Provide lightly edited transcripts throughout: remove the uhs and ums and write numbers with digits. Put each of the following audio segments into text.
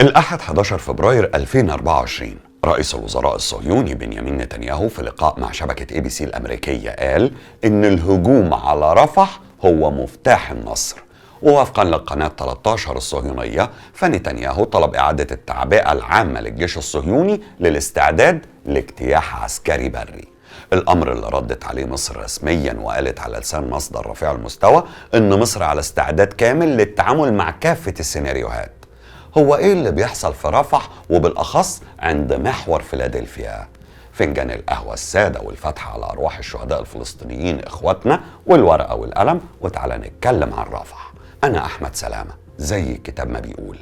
الأحد 11 فبراير 2024، رئيس الوزراء الصهيوني بنيامين نتنياهو في لقاء مع شبكة ABC الأمريكية قال إن الهجوم على رفح هو مفتاح النصر. ووفقا للقناة 13 الصهيونية، فنتنياهو طلب إعادة التعبئة العامة للجيش الصهيوني للاستعداد لاجتياح عسكري بري. الأمر اللي ردت عليه مصر رسميا وقالت على لسان مصدر رفيع المستوى إن مصر على استعداد كامل للتعامل مع كافة السيناريوهات. هو إيه اللي بيحصل في رفح وبالأخص عند محور فيلادلفيا؟ فنجان القهوة السادة والفتح على أرواح الشهداء الفلسطينيين إخواتنا والورقة والقلم، وتعالى نتكلم عن رفح. أنا أحمد سلامة، زي الكتاب ما بيقول.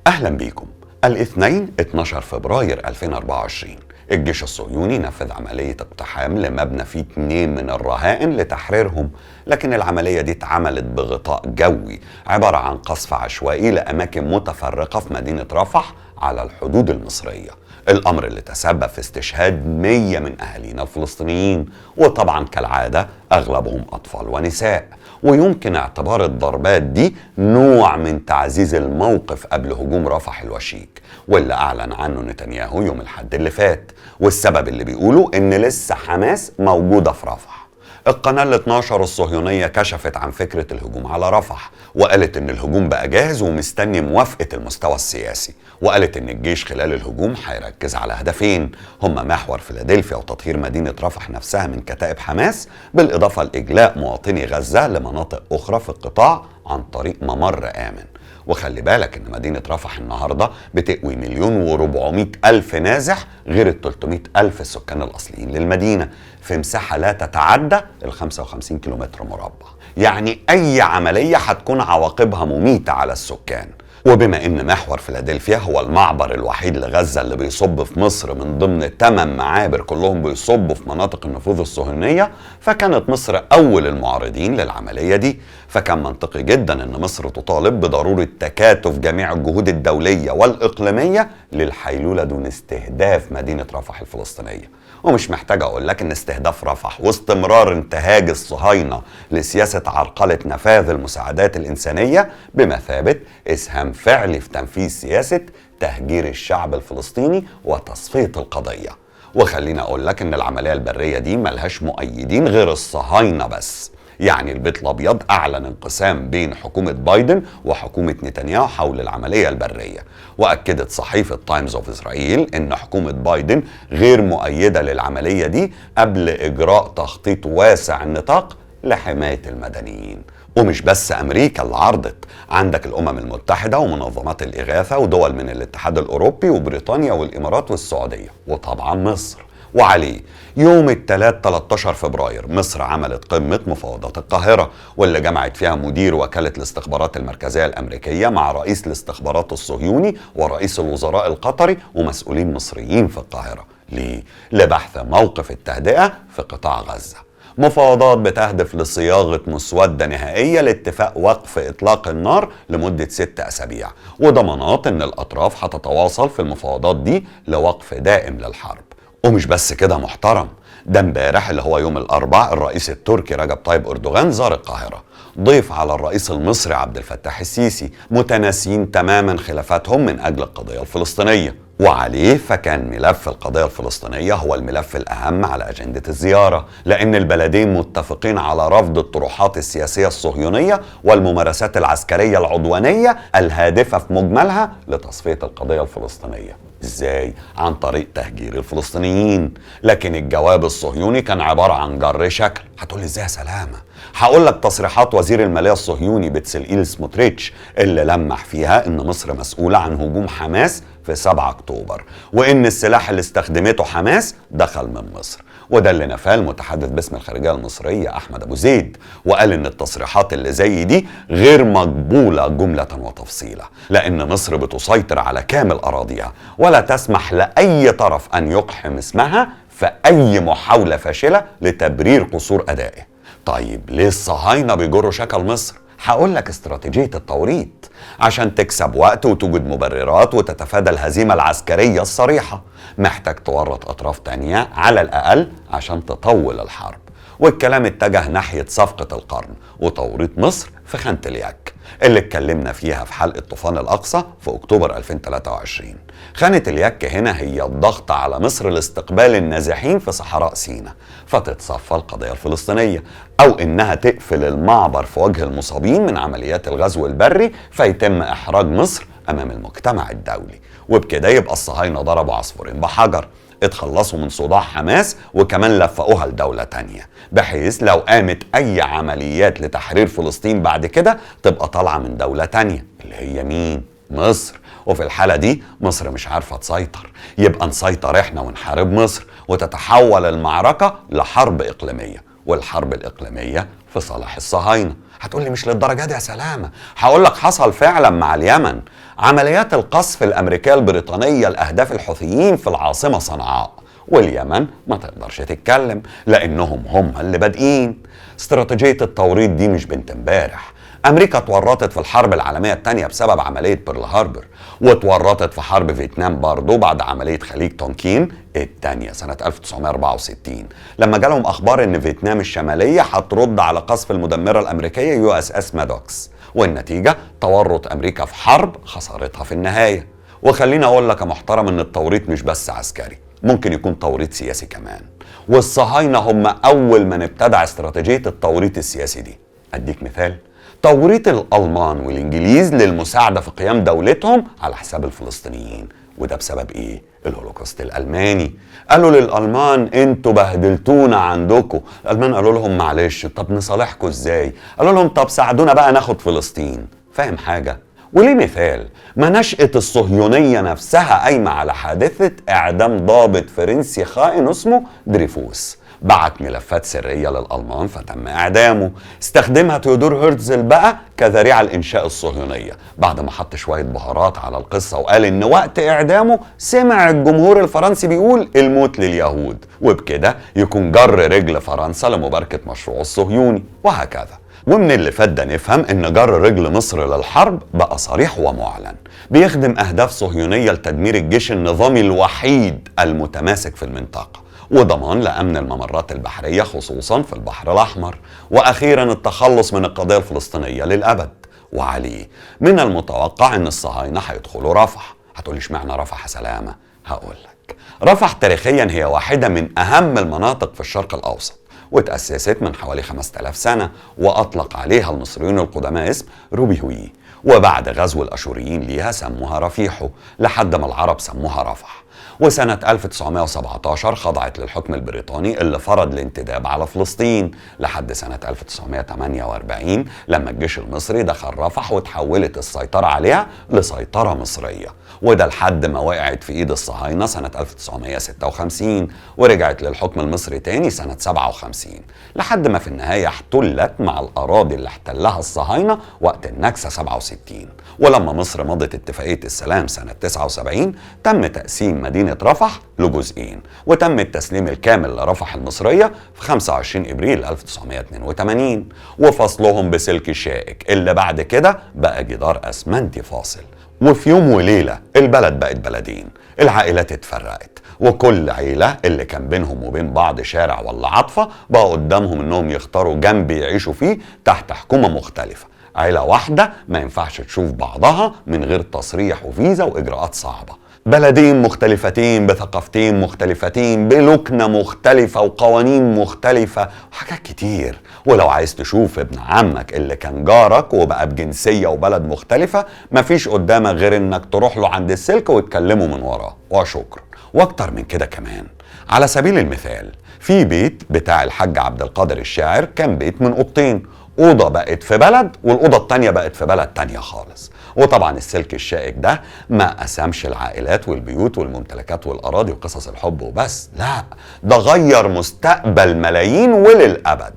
أهلا بيكم. الاثنين 12 فبراير 2024، الجيش الصهيوني نفذ عملية اقتحام لمبنى فيه 2 من الرهائن لتحريرهم، لكن العملية دي اتعملت بغطاء جوي عبارة عن قصف عشوائي لأماكن متفرقة في مدينة رفح على الحدود المصرية. الأمر اللي تسبب في استشهاد 100 من أهالينا الفلسطينيين، وطبعا كالعادة أغلبهم أطفال ونساء. ويمكن اعتبار الضربات دي نوع من تعزيز الموقف قبل هجوم رفح الوشيك، واللي أعلن عنه نتنياهو يوم الحد اللي فات. والسبب اللي بيقوله إن لسه حماس موجودة في رفح. القناة 12 الصهيونية كشفت عن فكرة الهجوم على رفح، وقالت إن الهجوم بقى جاهز ومستني موافقة المستوى السياسي، وقالت إن الجيش خلال الهجوم هيركز على هدفين هما محور فيلادلفيا وتطهير مدينة رفح نفسها من كتائب حماس، بالإضافة لإجلاء مواطني غزة لمناطق أخرى في القطاع عن طريق ممر آمن. وخلي بالك إن مدينة رفح النهاردة بتقوي 1,400,000 نازح غير 300,000 السكان الأصليين للمدينة، في مساحة لا تتعدى 55 كيلومتر مربع. يعني أي عملية هتكون عواقبها مميتة على السكان. وبما إن محور فيلادلفيا هو المعبر الوحيد لغزة اللي بيصب في مصر من ضمن 8 معابر كلهم بيصبوا في مناطق النفوذ الصهيونية، فكانت مصر أول المعارضين للعملية دي. فكان منطقي جدا إن مصر تطالب بضرورة تكاتف جميع الجهود الدولية والإقليمية للحيلولة دون استهداف مدينة رفح الفلسطينية. ومش محتاج أقول لك إن استهداف رفح واستمرار انتهاج الصهاينة لسياسة عرقلة نفاذ المساعدات الإنسانية بمثابة إسهام فعلي في تنفيذ سياسة تهجير الشعب الفلسطيني وتصفية القضية. وخلينا أقول لك إن العملية البرية دي ملهاش مؤيدين غير الصهاينة بس. يعني البيت الأبيض أعلن انقسام بين حكومة بايدن وحكومة نتنياهو حول العملية البرية، وأكدت صحيفة تايمز أوف إسرائيل إن حكومة بايدن غير مؤيدة للعملية دي قبل إجراء تخطيط واسع النطاق لحماية المدنيين. ومش بس أمريكا اللي عرضت، عندك الأمم المتحدة ومنظمات الإغاثة ودول من الاتحاد الأوروبي وبريطانيا والإمارات والسعودية، وطبعا مصر. وعليه يوم الثلاث 13 فبراير مصر عملت قمة مفاوضات القاهرة، واللي جمعت فيها مدير وكالة الاستخبارات المركزية الأمريكية مع رئيس الاستخبارات الصهيوني ورئيس الوزراء القطري ومسؤولين مصريين في القاهرة. ليه؟ لبحث موقف التهدئة في قطاع غزة. مفاوضات بتهدف لصياغة مسودة نهائية لاتفاق وقف إطلاق النار لمدة 6 أسابيع، وضمانات إن الأطراف هتتواصل في المفاوضات دي لوقف دائم للحرب. ومش بس كده محترم، ده امبارح اللي هو يوم الأربعاء الرئيس التركي رجب طيب أردوغان زار القاهرة، ضيف على الرئيس المصري عبد الفتاح السيسي، متناسين تماما خلافاتهم من أجل القضية الفلسطينية. وعليه فكان ملف القضية الفلسطينية هو الملف الأهم على أجندة الزيارة، لأن البلدين متفقين على رفض الطروحات السياسية الصهيونية والممارسات العسكرية العدوانية الهادفة في مجملها لتصفية القضية الفلسطينية. إزاي؟ عن طريق تهجير الفلسطينيين. لكن الجواب الصهيوني كان عبارة عن جر شكل. هتقولي إزاي يا سلامة؟ هقول لك تصريحات وزير المالية الصهيوني بتسلئيل سموتريتش اللي لمح فيها إن مصر مسؤولة عن هجوم حماس في 7 أكتوبر، وإن السلاح اللي استخدمته حماس دخل من مصر. وده اللي نفاه المتحدث باسم الخارجية المصرية أحمد أبو زيد، وقال إن التصريحات اللي زي دي غير مقبولة جملة وتفصيلة، لأن مصر بتسيطر على كامل أراضيها ولا تسمح لأي طرف أن يقحم اسمها في أي محاولة فاشلة لتبرير قصور أدائه. طيب ليه الصهاينة بيجروا شكل مصر؟ هقول لك استراتيجية التوريط، عشان تكسب وقت وتوجد مبررات وتتفادى الهزيمة العسكرية الصريحة. محتاج تورط أطراف تانية على الأقل عشان تطول الحرب. والكلام اتجه ناحية صفقة القرن وتوريط مصر في خانة اليك. اللي اتكلمنا فيها في حلقة طوفان الأقصى في أكتوبر 2023. خانة اليك هنا هي الضغط على مصر لاستقبال النازحين في صحراء سيناء فتتصفى القضية الفلسطينية، أو إنها تقفل المعبر في وجه المصابين من عمليات الغزو البري فيتم إحراج مصر أمام المجتمع الدولي. وبكده يبقى الصهاينة ضربوا عصفورين بحجر، اتخلصوا من صداع حماس وكمان لفقوها لدولة تانية، بحيث لو قامت أي عمليات لتحرير فلسطين بعد كده تبقى طالعة من دولة تانية اللي هي مين؟ مصر. وفي الحالة دي مصر مش عارفة تسيطر، يبقى نسيطر احنا ونحارب مصر، وتتحول المعركة لحرب إقليمية، والحرب الإقليمية في صالح الصهاينة. هتقولي مش للدرجة دي يا سلامة. هقولك حصل فعلا مع اليمن، عمليات القصف الأمريكية البريطانية لأهداف الحوثيين في العاصمة صنعاء، واليمن ما تقدرش تتكلم لأنهم هم اللي بادئين. استراتيجية التوريط دي مش بنت امبارح. أمريكا اتورطت في الحرب العالمية الثانية بسبب عملية بيرل هاربر، واتورطت في حرب فيتنام برضو بعد عملية خليج تونكين الثانية سنة 1964 لما جالهم أخبار إن فيتنام الشمالية هترد على قصف المدمرة الأمريكية USS مادوكس، والنتيجة تورط أمريكا في حرب خسارتها في النهاية. وخليني أقول لك يا محترم إن التوريط مش بس عسكري، ممكن يكون توريط سياسي كمان، والصهاينة هم أول من ابتدع استراتيجية التوريط السياسي دي. أديك مثال، توريط الألمان والإنجليز للمساعدة في قيام دولتهم على حساب الفلسطينيين، وده بسبب إيه؟ الهولوكوست الألماني. قالوا للألمان انتوا بهدلتونا عندكم، الألمان قالوا لهم معلش طب نصالحكم إزاي؟ قالوا لهم طب ساعدونا بقى ناخد فلسطين. فاهم حاجة؟ وليه مثال؟ ما نشأة الصهيونية نفسها قايمة على حادثة إعدام ضابط فرنسي خائن اسمه دريفوس، بعت ملفات سرية للألمان فتم إعدامه. استخدمها تيودور هرتزل بقى كذريعة لإنشاء الصهيونية بعد ما حط شوية بهارات على القصة وقال إن وقت إعدامه سمع الجمهور الفرنسي بيقول الموت لليهود، وبكده يكون جر رجل فرنسا لمباركة مشروعه الصهيوني، وهكذا. ومن اللي فات ده نفهم إن جر رجل مصر للحرب بقى صريح ومعلن، بيخدم أهداف صهيونية لتدمير الجيش النظامي الوحيد المتماسك في المنطقة، وضمان لأمن الممرات البحرية خصوصا في البحر الأحمر، وأخيرا التخلص من القضية الفلسطينية للأبد. وعليه من المتوقع أن الصهاينة هيدخلوا رفح. هتقولي اشمعنى رفح يا سلامة؟ هقولك رفح تاريخيا هي واحدة من أهم المناطق في الشرق الأوسط، وتأسست من حوالي 5000 سنة، وأطلق عليها المصريون القدماء اسم روبيهوي، وبعد غزو الأشوريين ليها سموها رفيحو لحد ما العرب سموها رفح. وسنة 1917 خضعت للحكم البريطاني اللي فرض الانتداب على فلسطين لحد سنة 1948 لما الجيش المصري دخل رفح وتحولت السيطرة عليها لسيطرة مصرية، وده لحد ما وقعت في ايد الصهاينة سنة 1956 ورجعت للحكم المصري تاني سنة 57 لحد ما في النهاية احتلت مع الأراضي اللي احتلها الصهاينة وقت النكسة 67. ولما مصر مضت اتفاقية السلام سنة 79 تم تقسيم مدينة رفح لجزئين، وتم التسليم الكامل لرفح المصرية في 25 إبريل 1982، وفصلهم بسلك شائك اللي بعد كده بقى جدار أسمنتي فاصل. وفي يوم وليلة البلد بقت بلدين، العائلات اتفرقت، وكل عيلة اللي كان بينهم وبين بعض شارع ولا عطفة بقى قدامهم انهم يختاروا جنب يعيشوا فيه تحت حكومة مختلفة. عيلة واحدة ما ينفعش تشوف بعضها من غير تصريح وفيزا وإجراءات صعبة. بلدين مختلفتين بثقافتين مختلفتين بلكنة مختلفة وقوانين مختلفة وحاجات كتير. ولو عايز تشوف ابن عمك اللي كان جارك وبقى بجنسية وبلد مختلفة مفيش قدامك غير انك تروح له عند السلك وتكلمه من وراه وشكرا. واكتر من كده كمان، على سبيل المثال في بيت بتاع الحاج عبد القادر الشاعر كان بيت من اوضتين، أوضة بقت في بلد والأوضة التانية بقت في بلد تانية خالص. وطبعا السلك الشائك ده ما قسمش العائلات والبيوت والممتلكات والأراضي وقصص الحب وبس، لا ده غير مستقبل ملايين وللأبد.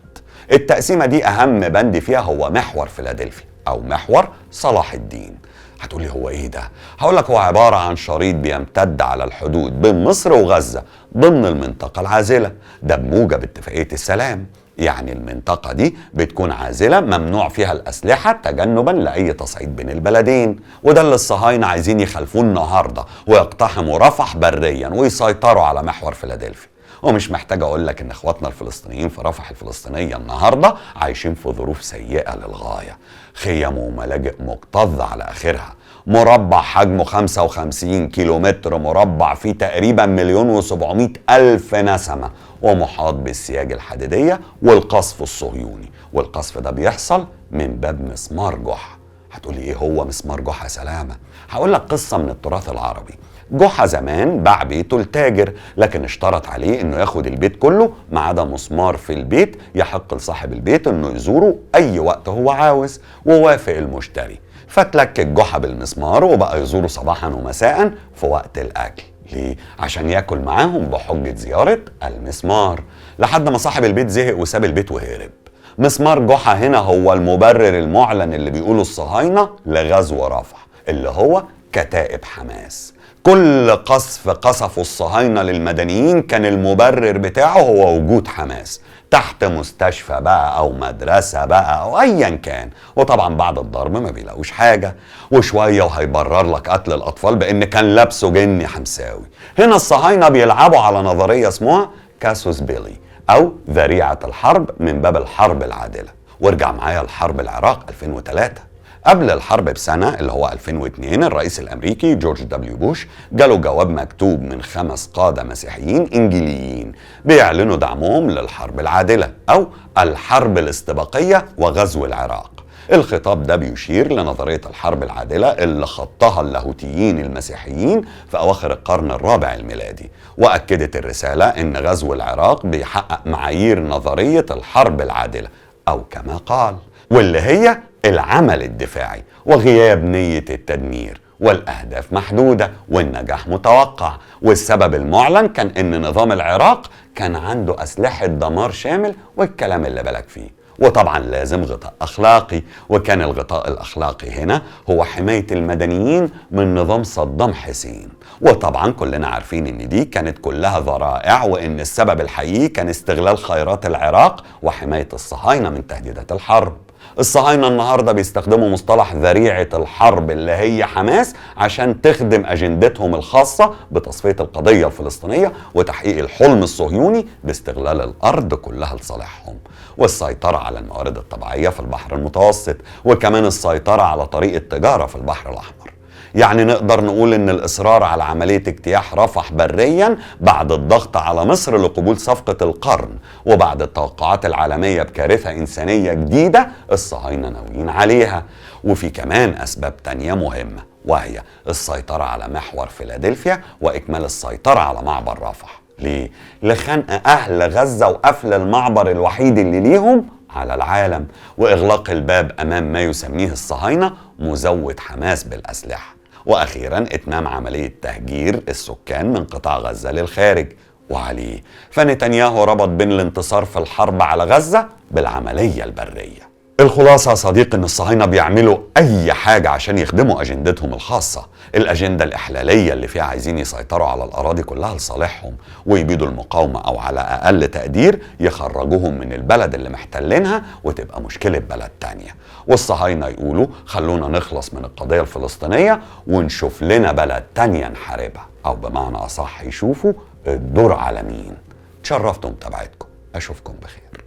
التقسيمة دي أهم بند فيها هو محور فيلادلفيا أو محور صلاح الدين. هتقولي هو إيه ده؟ هقولك هو عبارة عن شريط بيمتد على الحدود بين مصر وغزة ضمن المنطقة العازلة، ده بموجب اتفاقية السلام. يعني المنطقة دي بتكون عازلة ممنوع فيها الأسلحة تجنبا لأي تصعيد بين البلدين، وده اللي الصهاينة عايزين يخالفوه النهاردة ويقتحموا رفح بريا ويسيطروا على محور فيلادلفيا. ومش محتاج اقول لك ان اخواتنا الفلسطينيين في رفح الفلسطينية النهاردة عايشين في ظروف سيئة للغاية، خيم وملاجئ مكتظة على اخرها، مربع حجمه 55 كيلومتر مربع فيه تقريبا 1,700,000 نسمة، ومحاط بالسياج الحديدية والقصف الصهيوني. والقصف ده بيحصل من باب مسمار جحا. هتقولي ايه هو مسمار جحا سلامة؟ هقول لك قصة من التراث العربي. جحا زمان باع بيته لتاجر، لكن اشترط عليه انه ياخد البيت كله ما عدا مسمار في البيت يحق لصاحب البيت انه يزوره اي وقت هو عاوز، ووافق المشتري. فتلكك جحا بالمسمار وبقى يزوره صباحا ومساء في وقت الاكل. ليه؟ عشان ياكل معاهم بحجة زيارة المسمار، لحد ما صاحب البيت زهق وساب البيت وهرب. مسمار جحا هنا هو المبرر المعلن اللي بيقوله الصهاينة لغزو رفح، اللي هو كتائب حماس. كل قصف قصفوا الصهاينة للمدنيين كان المبرر بتاعه هو وجود حماس تحت مستشفى بقى أو مدرسة بقى أو أيا كان. وطبعا بعد الضرب ما بيلاقوش حاجة، وشوية وهيبرر لك قتل الأطفال بإن كان لابسه جني حمساوي. هنا الصهاينة بيلعبوا على نظرية اسمها كاسوس بيلي أو ذريعة الحرب من باب الحرب العادلة. وارجع معايا لحرب العراق 2003. قبل الحرب بسنة اللي هو 2002 الرئيس الأمريكي جورج دبليو بوش جاله جواب مكتوب من 5 قادة مسيحيين إنجيليين بيعلنوا دعمهم للحرب العادلة أو الحرب الاستباقية وغزو العراق. الخطاب ده بيشير لنظرية الحرب العادلة اللي خطها اللاهوتيين المسيحيين في أواخر القرن الرابع الميلادي، وأكدت الرسالة إن غزو العراق بيحقق معايير نظرية الحرب العادلة أو كما قال، واللي هي العمل الدفاعي وغياب نية التدمير، والأهداف محدودة والنجاح متوقع. والسبب المعلن كان إن نظام العراق كان عنده أسلحة دمار شامل والكلام اللي بالك فيه. وطبعا لازم غطاء أخلاقي، وكان الغطاء الأخلاقي هنا هو حماية المدنيين من نظام صدام حسين. وطبعا كلنا عارفين إن دي كانت كلها ذرائع، وإن السبب الحقيقي كان استغلال خيرات العراق وحماية الصهاينة من تهديدات الحرب. الصهاينة النهاردة بيستخدموا مصطلح ذريعة الحرب اللي هي حماس عشان تخدم أجندتهم الخاصة بتصفية القضية الفلسطينية وتحقيق الحلم الصهيوني باستغلال الأرض كلها لصالحهم، والسيطرة على الموارد الطبيعية في البحر المتوسط، وكمان السيطرة على طريق التجارة في البحر الأحمر. يعني نقدر نقول إن الإصرار على عملية اجتياح رفح بريا بعد الضغط على مصر لقبول صفقة القرن وبعد التوقعات العالمية بكارثة إنسانية جديدة الصهاينة ناويين عليها. وفي كمان أسباب تانية مهمة، وهي السيطرة على محور فيلادلفيا وإكمال السيطرة على معبر رفح. ليه؟ لخنق أهل غزة وقفل المعبر الوحيد اللي ليهم على العالم، وإغلاق الباب أمام ما يسميه الصهاينة مزود حماس بالأسلحة، وأخيرا إتمام عملية تهجير السكان من قطاع غزة للخارج. وعليه فنتنياهو ربط بين الانتصار في الحرب على غزة بالعملية البرية. الخلاصة يا صديقي إن الصهاينة بيعملوا أي حاجة عشان يخدموا أجندتهم الخاصة، الأجندة الإحلالية اللي فيها عايزين يسيطروا على الأراضي كلها لصالحهم ويبيدوا المقاومة، أو على أقل تقدير يخرجوهم من البلد اللي محتلينها وتبقى مشكلة بلد تانية. والصهاينة يقولوا خلونا نخلص من القضية الفلسطينية ونشوف لنا بلد تانية نحاربها، أو بمعنى أصح يشوفوا الدور على مين. تشرفتوا متابعتكم، أشوفكم بخير.